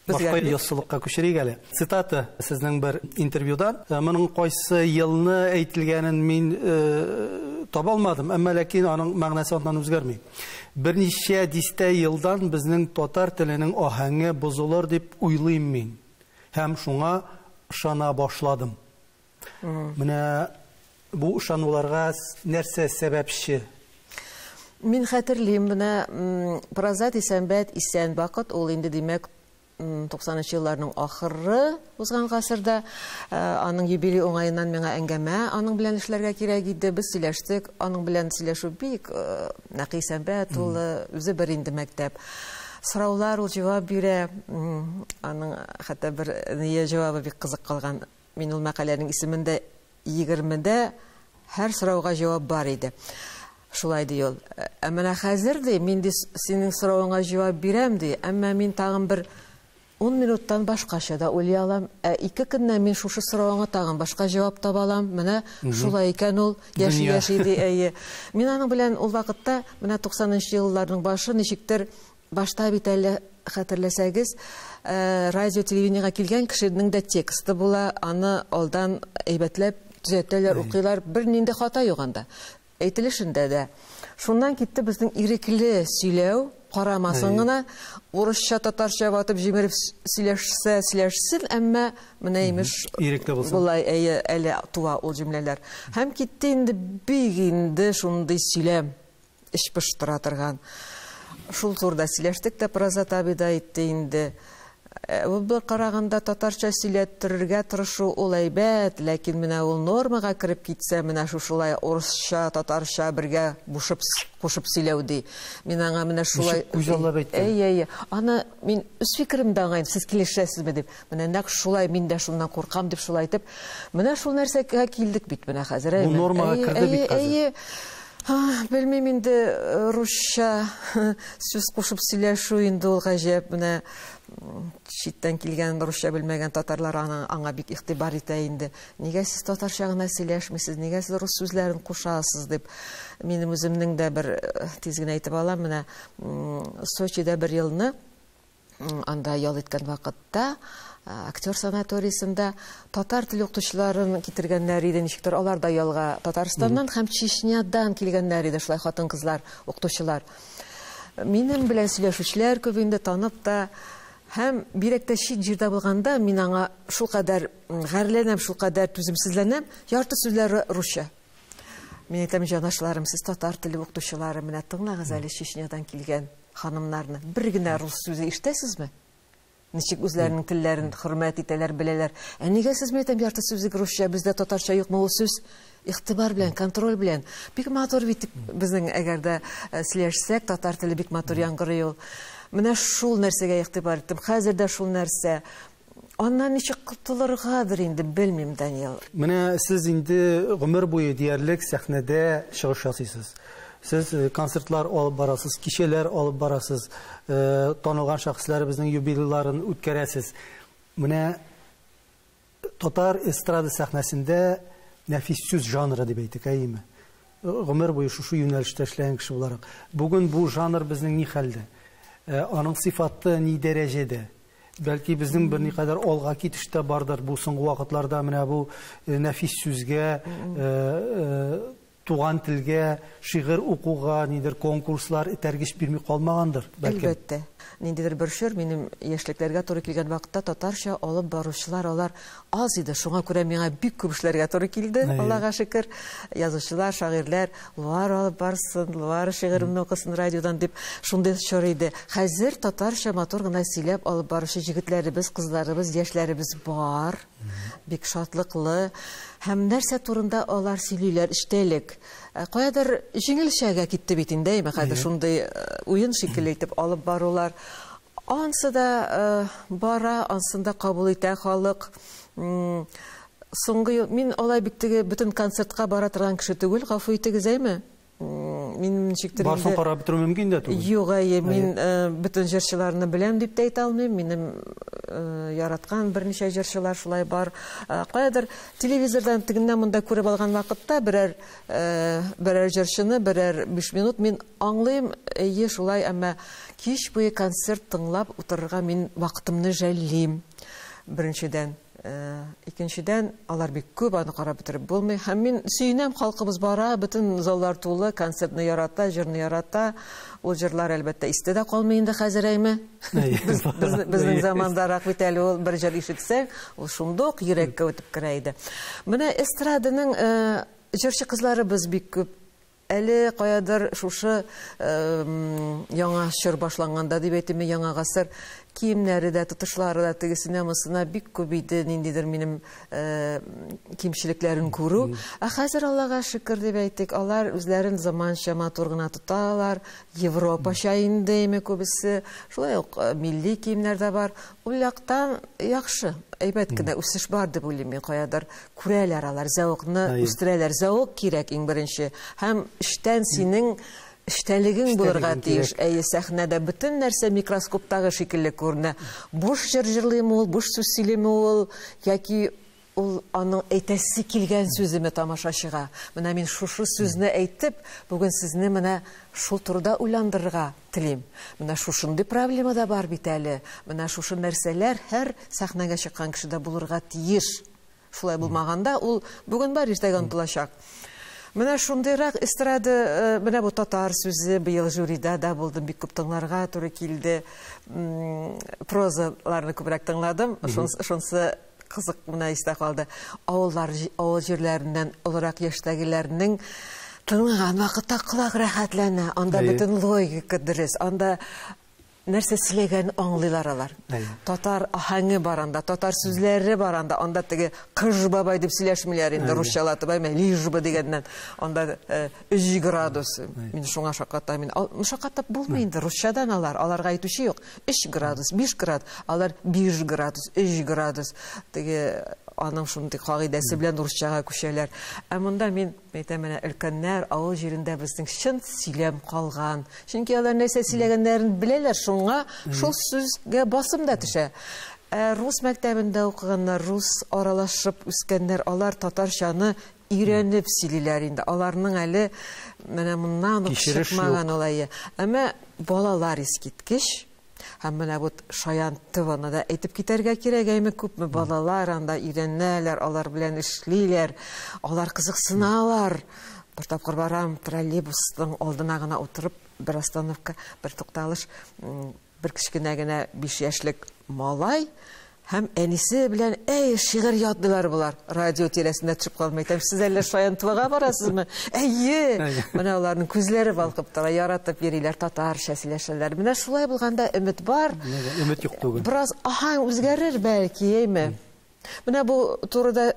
Безгә башка яссылыкка күчерик әле. Цитата сезнең бер интервьюдан. Моның кайсы елны әйтелгәнен мин таба алмадым, әмма ләкин аның мәгънәсе аннан үзгәрми. Берничә дистә елдан безнең татар теленең аһәңе бозылыр дип уйлыйм мин. Һәм шуңа ышана башладым. Менә бу ышануларга нәрсә сәбәпче? Мин хәтерлим, менә Празат Исәнбәт исән вакыт, ул инде димәк туксанынчы елларның ахыры узган гасырда, аның юбилей уңаеннан миңа әңгәмә аның белән эшләргә кирәк иде. Без сөйләштек, аның белән сөйләшү бик Нәкый Исәнбәт улы, үзе бер инде мәктәп. Сораулар ул җавап бирә. Аның хәтта бер ния җавабы бик кызык калган. Мин ул мәкаләнең исемен дә 20-дә һәр сорауга җавап бар иде. Шулай ди ул. Ә менә хәзер ди, мин ди синең соравыңа җавап бирәм ди, әмма мин тагын бер 10 минуттан башкача да уйлый алам. Ә 2 көннән мин шушы соравыңа тагын башка җавап таба алам. Менә шулай икән ул, яши яши ди, әйе. Мин аның белән ул вакытта, менә 90нчы елларның башы ничектер башта бит әле хәтерләсәгез, радио телевидениегә килгән кешенең дә тексты була, аны алдан әйбәтләп төзәтәләр, укыйлар, бернинди хата юк анда. Әйтелешендә дә. Шуннан китте безнең ирекле сөйләү, карамасын гына, урысча, татарча ватып җимереп сөйләшсә, сөйләшсен, әмма менә имеш ирекле булсын. Болай әйе, әле туа ул җөмләләр. Һәм китте инде бик инде шундый сөйләм, эч пыштыра торган. Шул турыда сөйләштек тә, Празат абый да әйтте инде. Бу караганда татарча сөйләттерергә тырышу ул әйбәт, ләкин менә ул нормага кереп китсә, менә шушылай урысча, татарча бергә бушып, кушып сөйләү ди. Мин аңа менә шулай Ничек күзаллап әйткән? Әй, әй, аны мин үз фикеремдә аңа әйттем, сез килешәсезме дип. Менә нәкъ шулай, мин дә шуннан куркам дип шулай әйтеп, менә шул нәрсәгә килдек бит менә хәзер, Бу әйме? нормага Әй, керде бит әй, хәзер. әй, белмим инде, русча сүз кушып сөйләшү инде ул гаҗәп, менә читтән килгән русча белмәгән татарлар аңа бик игътибар итә инде. Нигә сез татарча гына сөйләшмисез, нигә сез рус сүзләрен кушасыз дип. Минем үземнең дә бер тиз генә әйтеп алам, менә Сочида бер елны анда ял иткән вакытта актер санаториясендә татар теле укытучыларын китергәннәр иде, ничектер алар да ялга Татарстаннан һәм Чечнядан килгәннәр иде, шулай хатын-кызлар, укытучылар. Минем белән сөйләшүчеләр күп инде, танып та, һәм бигрәк тә чит җирдә булганда мин аңа шулкадәр гарьләнәм, шулкадәр түземсезләнәм, ярты сүзләре русча. Мин әйтәм, җанашларым, сез татар теле укытучылары, менә тыңлагыз әле Чечнядан килгән ханымнарны. Бер генә рус сүзе ишетәсезме? Ничек үзләренең телләрен хөрмәт итәләр, беләләр. Ә нигә сез, мин әйтәм, ярты сүзе русча, бездә татарча юкмы ул сүз? Игътибар белән, контроль белән. Бик матур бит безнең, әгәр дә сөйләшсәк, татар теле бик матур яңгырый ул. Менә шул нәрсәгә игътибар иттем. Хәзер дә шул нәрсә. Аннан ничек котылыргадыр инде, белмим, Даниил. Менә сез инде гомер буе диярлек сәхнәдә чыгыш ясыйсыз. Сез концертлар алып барасыз, кичәләр алып барасыз, танылган шәхесләребезнең юбилейларын үткәрәсез. Менә татар эстрада сәхнәсендә нәфис сүз жанры дип әйтик, әйеме? Гомер буе шушы юнәлештә эшләгән кеше буларак. Бүген бу жанр безнең ни хәлдә? Аның сыйфаты ни дәрәҗәдә? Бәлки безнең берникадәр алга китеш тә бардыр бу соңгы вакытларда менә бу нәфис сүзгә, туган телгә, шигырь укуга нидер конкурслар этәргеч бирми калмагандыр, бәлки. Әлбәттә. Ниндидер бер чор минем яшьлекләргә туры килгән вакытта татарча алып баручылар алар аз иде. Шуңа күрә миңа бик күп эшләргә туры килде, Аллага шөкер. Язучылар, шагыйрьләр, Луар алып барсын, Луар шигыремне укысын радиодан дип шундый чор иде. Хәзер татарча матур гына сөйләп алып баручы җегетләребез, кызларыбыз, яшьләребез бар. Бик шатлыклы. Һәм нәрсә турында алар сөйлиләр, эчтәлек. Каядыр җиңелчәгә китте бит инде, әйме, хәзер шундый уен шикелле итеп алып барулар. Ансы да бара, ансын да кабул итә халык. Соңгы ел, мин алай бик теге бөтен концертка бара торган кеше түгел, гафу итегез, әйме? Мин ничектер Барсын инде карап бетерү мөмкин дә түгел. Юк, әйе, мин бөтен җырчыларны беләм дип тә әйтә алмыйм. Минем яраткан берничә җырчылар шулай бар. Каядыр телевизордан тегеннән монда күреп алган вакытта берәр җырчыны берәр 5 минут мин аңлыйм, әйе, шулай, әмма кич буе концерт тыңлап утырырга мин вакытымны жәллим. Беренчедән. Икенчедән, алар бик күп, аны карап бетереп булмый. Һәм мин сөенәм, халкыбыз бара, бөтен заллар тулы, концертны ярата, җырны ярата. Ул җырлар әлбәттә истә дә калмый инде хәзер, әйме? Безнең замандарак бит әле ул бер җыр ишетсәң, ул шундук йөрәккә үтеп керә иде. Менә эстраданың җырчы кызларыбыз бик күп. Әле каядыр шушы яңа чор башланганда дип әйтимме, яңа гасыр Киемнәре дә, тотышлары да, тегесенә, монысына бик күп иде ниндидер минем кимчелекләрен күрү. Ә хәзер, Аллага шөкер дип әйтик, алар үзләрен заманча матур гына тоталар, Европача инде име күбесе, шулай ук милли киемнәр дә бар. Ул яктан яхшы, әйбәт кенә үсеш бар дип уйлыйм мин, каядыр күрәләр алар, зәвыкны үстерәләр. Зәвык кирәк иң беренче. Һәм эштән синең эчтәлегең булырга тиеш. Әйе, сәхнәдә бөтен нәрсә микроскоптагы шикелле күренә. Буш җыр җырлыймы ул, буш сүз сөйлиме ул, яки ул аның әйтәсе килгән сүземе тамашачыга. Менә мин шушы сүзне әйтеп, бүген сезне менә шул турыда уйландырырга телим. Менә шушындый проблема да бар бит әле. Менә шушы нәрсәләр һәр сәхнәгә чыккан кешедә булырга тиеш. Шулай булмаганда ул бүген бар, иртәгә онытылачак. Менә шундыйрак эстрада, менә бу татар сүзе быел жюрида да булдым, бик күп тыңларга туры килде. Прозаларны күбрәк тыңладым. Шунсы кызык менә истә калды. Авыллар, авыл җирләреннән олырак яшьтәгеләрнең тыңлаган вакытта колак рәхәтләнә. Анда бөтен логика дөрес. Анда нәрсә сөйләгәнен аңлыйлар алар. Татар аһәңе бар анда, татар сүзләре бар анда. Анда теге кыж бабай дип сөйләшмиләр инде, русчалатып, әйме, лишь бы дигәннән. Анда 3 градус. Мин шуңа шаккатам. Мин шаккатып булмый инде, русчадан алар, аларга әйтүче юк. 3 градус, 5 градус, алар 5 градус, 3 градус. Теге аның шундый кагыйдәсе белән русчага күчәләр. Ә монда мин әйтәм, менә өлкәннәр авыл җирендә безнең чын сөйләм калган. Чөнки алар нәрсә сөйләгәннәрен беләләр, шуңа шул сүзгә басым да төшә. Ә рус мәктәбендә укыганнар, рус аралашып үскәннәр, алар татарчаны өйрәнеп сөйлиләр инде. Аларның әле менә моннан ук чыкмаган алай. Әмма балалар искиткеч. Һәм менә бу Шаян ТВ-ны да әйтеп китәргә кирәк, әйме, күпме балалар анда өйрәнәләр, алар белән эшлиләр, алар кызыксыналар. Бер тапкыр барам, троллейбусның алдына гына утырып, бер остановка, бер тукталыш, бер кечкенә генә 5 яшьлек малай һәм әнисе белән, әй, шигырь ятлыйлар болар. Радио тирәсендә төшеп калмый. Әйтәм, сез әллә Шаян ТВ-га барасызмы? Әйе. Менә аларның күзләре балкып тора, яратып йөриләр, татарча сөйләшәләр. Менә шулай булганда өмет бар. Өмет юк түгел. Бераз аһаң үзгәрер бәлки, әйме? Менә бу турыда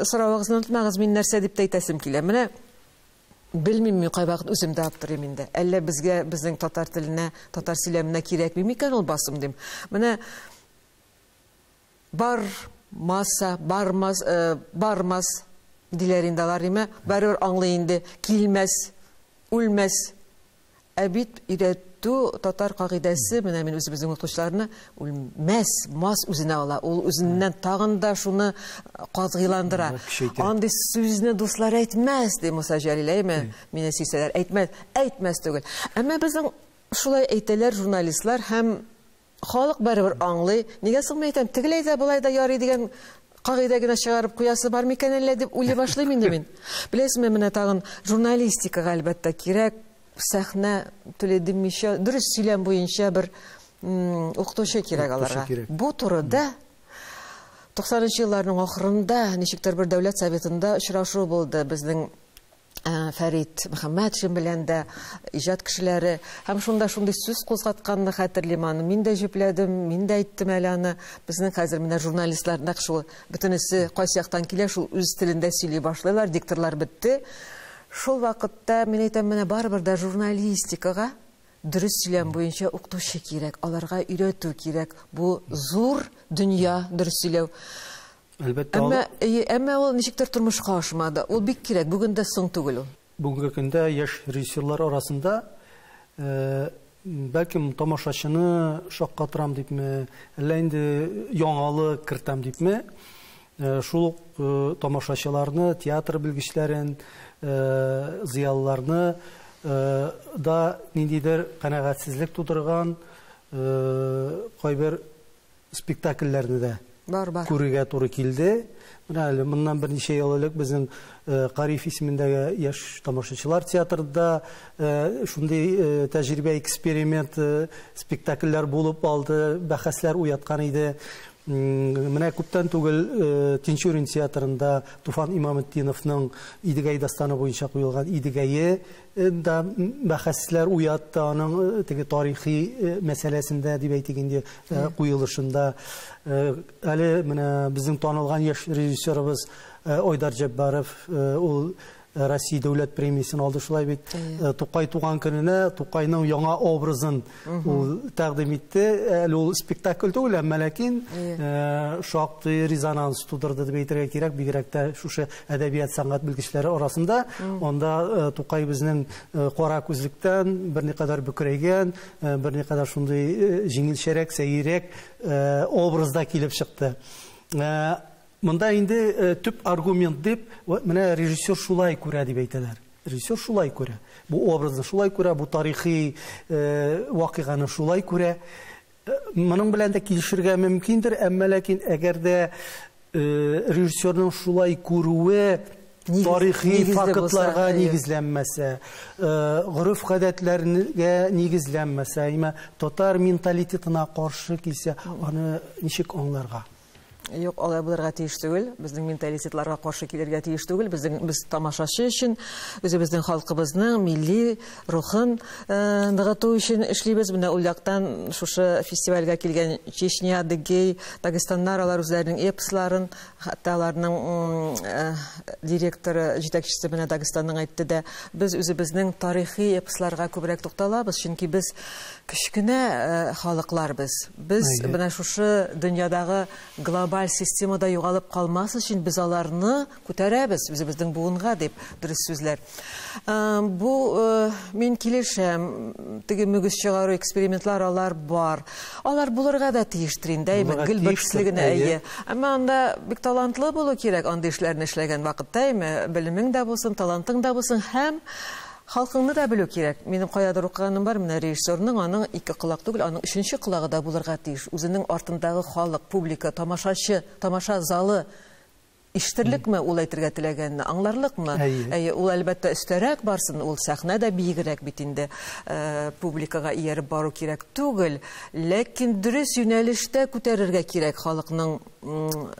соравыгызны онытмагыз, мин нәрсә дип тә әйтәсем килә. Менә белмим, мин кайвакыт үзем дә аптырыйм инде. Әллә безгә, безнең татар теленә, татар сөйләменә кирәкми микән ул басым дим. Менә бар маса, бармас, бармас диләр инде алар, име? Барыбер аңлый инде, килмәс, үлмәс. Ә бит өйрәтү татар кагыйдәсе, менә мин үзебезнең укытучыларны үлмәс, мас үзенә ала. Ул үзеннән тагын да шуны катгыйландыра. Андый сүзне дуслар әйтмәс, ди Муса Җәлил, әйме? Мине сөйсәләр, әйтмәс, әйтмәс түгел. Әмма безнең шулай әйтәләр журналистлар һәм халык барыбер аңлый. Нигә соң мин әйтәм, тегеләй дә болай да ярый дигән кагыйдә генә чыгарып куясы бар микән әллә дип уйлый башлыйм инде мин. Беләсезме, менә тагын журналистикага әлбәттә кирәк, сәхнә теле димичә, дөрес сөйләм буенча бер укытучы кирәк аларга. Бу турыда туксанынчы елларның ахырында ничектер бер дәүләт советында очрашу булды безнең Фәрит Мөхәммәтшин белән дә иҗат кешеләре һәм шунда шундый сүз кузгатканны хәтерлим аны. Мин дә җөпләдем, мин дә әйттем әле аны. Безнең хәзер менә журналистлар нәкъ шул бөтенесе кайсы яктан килә, шул үз телендә сөйли башлыйлар, дикторлар бетте. Шул вакытта мин әйтәм, менә барыбер дә журналистикага дөрес сөйләм буенча укытучы кирәк, аларга өйрәтү кирәк. Бу зур дөнья дөрес сөйләү. Әлбәттә, Әмма ул ничектер тормышка ашмады. Ул бик кирәк, бүген дә соң түгел ул. Бүгенге көндә яшь режиссерлар арасында, бәлкем тамашачыны шаккатырам дипме, әллә инде яңалык кертәм дипме, шул ук тамашачыларны, театр белгечләрен, зыялыларны да ниндидер канәгатьсезлек тудырган кайбер спектакльләрне дә Бар, бар. күрергә туры килде. Менә әле моннан берничә ел элек безнең Кариев исемендәге яшь тамашачылар театрында шундый тәҗрибә, эксперимент, спектакльләр булып алды, бәхәсләр уяткан иде. Менә күптән түгел Тинчурин театрында Туфан Имаметдиновның Идегәй дастаны буенча куелган Идегәе да бәхәсләр уятты, аның теге тарихи мәсьәләсендә дип әйтик инде, куелышында. Әле менә безнең танылган яшь режиссерыбыз Айдар Җәббаров, ул Россия дәүләт премиясен алды, шулай бит. Тукай туган көненә Тукайның яңа образын ул тәкъдим итте. Әле ул спектакль түгел, әмма ләкин шактый резонанс тудырды дип әйтергә кирәк, бигрәк тә шушы әдәбият сәнгать белгечләре арасында. Анда Тукай безнең кара күзлектән берникадәр бөкрәйгән, берникадәр шундый җиңелчәрәк, сәерәк образда килеп чыкты. Монда инде төп аргумент дип, менә режиссер шулай күрә дип әйтәләр. Режиссер шулай күрә. Бу образны шулай күрә, бу тарихи вакыйганы шулай күрә. Моның белән дә килешергә мөмкиндер, әмма ләкин әгәр дә режиссерның шулай күрүе тарихи фактларга нигезләнмәсә, гореф-гадәтләргә нигезләнмәсә, әмма татар менталитетына каршы килсә, аны ничек аңларга? Юк, алай булырга тиеш түгел. Безнең менталитетларга каршы килергә тиеш түгел. Без тамашачы өчен, үзебезнең халкыбызның милли рухын ныгыту өчен эшлибез. Менә ул яктан шушы фестивальгә килгән Чечня, Адыгей, Дагестаннар, алар үзләренең эпосларын, хәтта аларның директоры, җитәкчесе менә Дагестанның әйтте дә, без үзебезнең тарихи эпосларга күбрәк тукталабыз, чөнки без кечкенә халыкларбыз. Без менә шушы дөньядагы глобаль системада югалып калмас өчен без аларны күтәрәбез үзебезнең буынга дип, дөрес сүзләр. Бу мин килешәм, теге мөгез чыгару экспериментлар алар бар. Алар булырга да тиештер инде, әйме, гел бер төсле генә, әйе. Әмма анда бик талантлы булу кирәк, андый эшләрне эшләгән вакытта, әйме, белемең дә булсын, талантың да булсын һәм халкыңны да белү кирәк. Минем каядыр укыганым бар, менә режиссерның аның ике колак түгел, аның өченче колагы да булырга тиеш. Үзенең артындагы халык, публика, тамашачы, тамаша залы ишеттерлекме ул әйтергә теләгәнне, аңларлыкмы? Әйе, ул әлбәттә өстәрәк барсын, ул сәхнә дә биегрәк бит инде. Публикага ияреп бару кирәк түгел, ләкин дөрес юнәлештә күтәрергә кирәк халыкның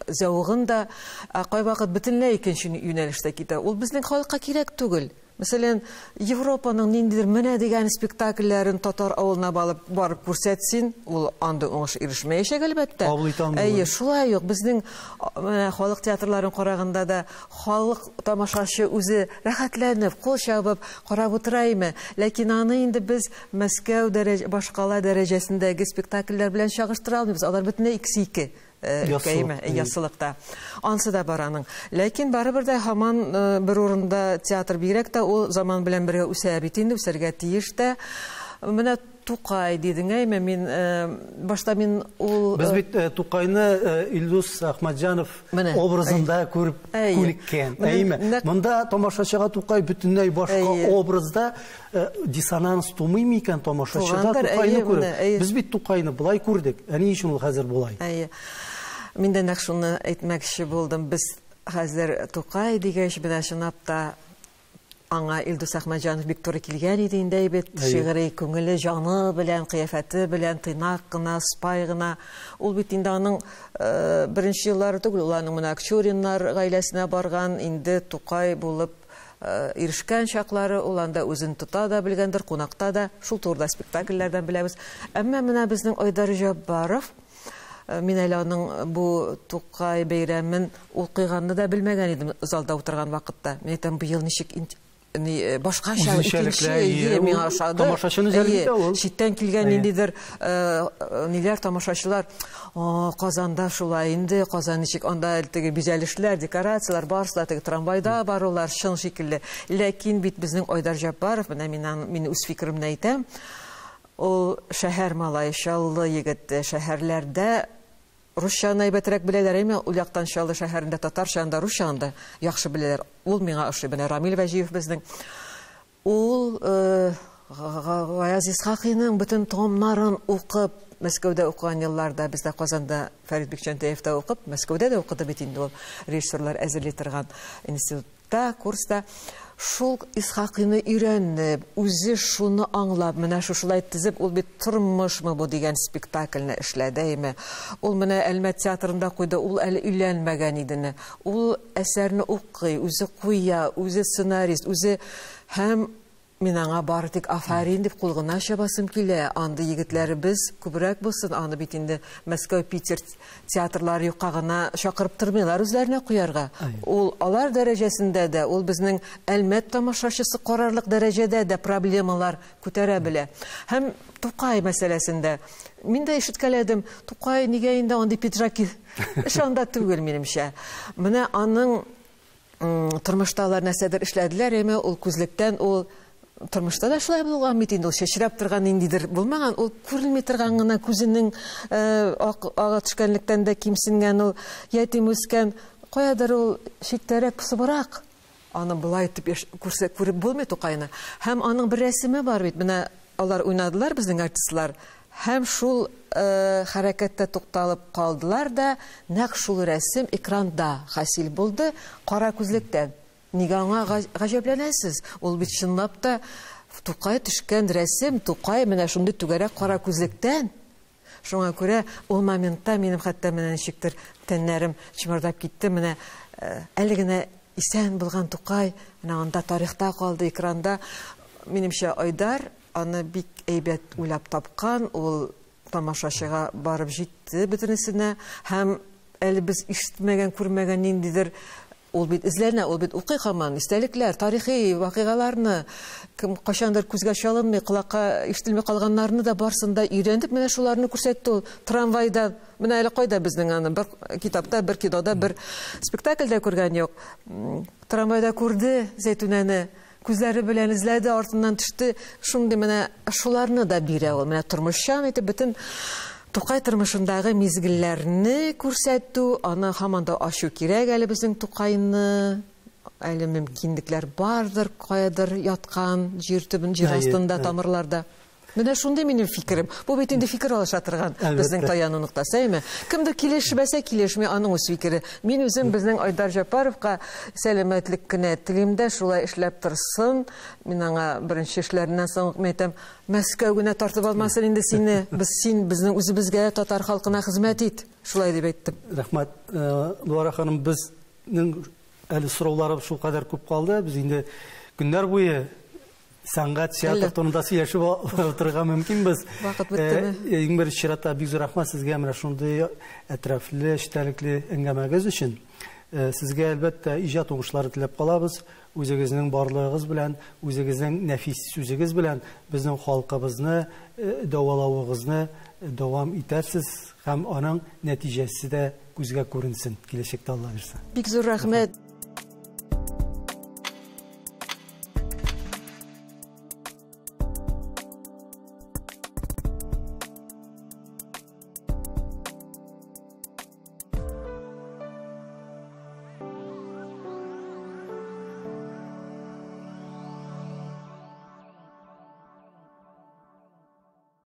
зәвыгын да. Кайвакыт бөтенләй икенче юнәлештә китә. Ул безнең халыкка кирәк түгел. Мәсәлән, Европаның ниндидер менә дигән спектакльләрен татар авылына барып күрсәтсен, ул анда уңыш ирешмәячәк әлбәттә. Әйе, шулай ук безнең халык театрларын караганда да халык тамашачы үзе рәхәтләнеп, кул чабып карап утыра име. Ләкин аны инде без Мәскәү дәрәҗә, башкала дәрәҗәсендәге спектакльләр белән чагыштыра алмыйбыз. Алар бөтенләй икесе ике. Яссылыкта. Ансы да бар аның. Ләкин барыбер дә һаман бер урында театр бигрәк тә ул заман белән бергә үсә бит инде, үсәргә тиеш тә. Менә Тукай дидең, әйме, мин башта мин ул Без бит Тукайны Илдус Әхмәтҗанов образында күреп күнеккән, әйме. Монда тамашачыга Тукай бөтенләй башка образда, диссонанс тумый микән тамашачыда Тукайны күреп? Без бит Тукайны былай күрдек, ә ни өчен ул хәзер болай? Мин дә нәкъ шуны әйтмәкче булдым. Без хәзер Тукай дигәч, менә чынлап та аңа Илдус Әхмәтҗанов бик туры килгән иде инде, бит шигъри күңеле, җаны белән, кыяфәте белән, тыйнак кына, спай гына. Ул бит инде аның беренче еллары түгел, ул аның менә Акчуриннар гаиләсенә барган, инде Тукай булып ирешкән чаклары, ул анда үзен тота да белгәндер, кунакта да, шул турыда спектакльләрдән беләбез. Әмма менә безнең Айдар Җаббаров, мин әле аның бу Тукай бәйрәмен укыганны да белмәгән идем залда утырган вакытта. Мин әйтәм, быел ничек башкача икенче, миңа ошады. Тамашачыны җәлеп итә ул. Читтән килгән ниндидер ниләр тамашачылар, Казанда шулай инде, Казан ничек анда теге бизәлешләр, декорацияләр, барысы да теге трамвайда барулар чын шикелле. Ләкин бит безнең Айдар Җаббаров, менә мин үз фикеремне әйтәм, ул шәһәр малае, Чаллы егете, шәһәрләрдә русчаны әйбәтрәк беләләр, әйме, ул яктан Чаллы шәһәрендә татарчаны да, русчаны да яхшы беләләр. Ул миңа ошый, менә Рамил Вәҗиев безнең. Ул Гаяз Исхакыйның бөтен томнарын укып, Мәскәүдә укыган елларда, бездә Казанда Фәрит Бикчәнтәевтә укып, Мәскәүдә дә укыды бит инде ул, режиссерлар әзерли торган институтта, курста. Шул Исхакыйны өйрәнеп, үзе шуны аңлап, менә шушылай тезеп, ул бит «Тормышмы бу» дигән спектакльне эшләде, әйме. Ул менә Әлмәт театрында куйды, ул әле өйләнмәгән идене. Ул әсәрне укый, үзе куя, үзе сценарист, үзе һәм мин аңа бары тик афәрин дип кул гына чабасым килә. Андый егетләребез күбрәк булсын. Аны бит инде Мәскәү, Питер театрлары юкка гына чакырып тормыйлар үзләренә куярга. Ул алар дәрәҗәсендә дә, ул безнең Әлмәт тамашачысы карарлык дәрәҗәдә дә проблемалар күтәрә белә. Һәм Тукай мәсьәләсендә мин дә ишеткәләдем, Тукай нигә инде андый пиджаки? Эш анда түгел, минемчә. Менә аның тормышта алар нәрсәдер эшләделәр, әмма ул күзлектән ул тормышта да шулай булган бит инде, ул чәчрәп торган ниндидер булмаган, ул күренми торган гына күзенең ага төшкәнлектән дә кимсенгән, ул ятим үскән, каядыр ул читтәрәк пысыбрак. Аны болай итеп күреп булмый Тукайны. Һәм аның бер рәсеме бар бит, менә алар уйнадылар безнең артистлар, һәм шул хәрәкәттә тукталып калдылар да, нәкъ шул рәсем экранда хасил булды, кара күзлектән. Нигә аңа гаҗәпләнәсез? Ул бит чынлап та Тукай төшкән рәсем, Тукай менә шундый түгәрәк кара күзлектән. Шуңа күрә ул моментта минем хәтта менә ничектер тәннәрем чымырдап китте, менә әле генә исән булган Тукай, менә анда тарихта калды, экранда. Минемчә, Айдар аны бик әйбәт уйлап тапкан, ул тамашачыга барып җитте бөтенесенә, һәм әле без ишетмәгән, күрмәгән ниндидер ул бит эзләнә, ул бит укый һаман истәлекләр, тарихи вакыйгаларны, кем кайчандыр күзгә чалынмый, колакка ишетелми калганнарны да барсын да өйрәнеп, менә шуларны күрсәтте ул трамвайда. Менә әле кайда безнең аны бер китапта, бер кинода, бер спектакльдә күргән юк. Трамвайда күрде Зәйтүнәне, күзләре белән эзләде, артыннан төште. Шундый менә шуларны да бирә ул. Менә тормышчан итеп бөтен Тукай тормышындагы мизгелләрне күрсәтү, аны һаман да ачу кирәк әле безнең Тукайны. Әле мөмкинлекләр бардыр, каядыр яткан җир төбен, җир астында, тамырларда. Менә шундый минем фикерем. Бу бит инде фикер алыша торган безнең таяну ноктасы, әйме? Кемдер килешмәсә, килешми, аның үз фикере. Мин үзем безнең Айдар Җаппаровка сәламәтлек кенә телим дә, шулай эшләп торсын. Мин аңа беренче эшләреннән соң ук әйтәм, Мәскәү генә тартып алмасын инде сине. Без син безнең үзебезгә, татар халкына хезмәт ит. Шулай дип әйттем. Рәхмәт, Луара ханым, безнең әле сорауларыбыз шулкадәр күп калды. Без инде көннәр буе сәнгать, театр турында сөйләшеп утырырга мөмкинбез. Вакыт беттеме? Иң беренче чиратта бик зур рәхмәт сезгә менә шундый әтрафлы, эчтәлекле әңгәмәгез өчен. Сезгә әлбәттә иҗат уңышлары теләп калабыз. Үзегезнең барлыгыгыз белән, үзегезнең нәфис сүзегез белән безнең халкыбызны дәвалавыгызны дәвам итәрсез һәм аның нәтиҗәсе дә күзгә күренсен киләчәктә, Алла бирсә. Бик зур рәхмәт.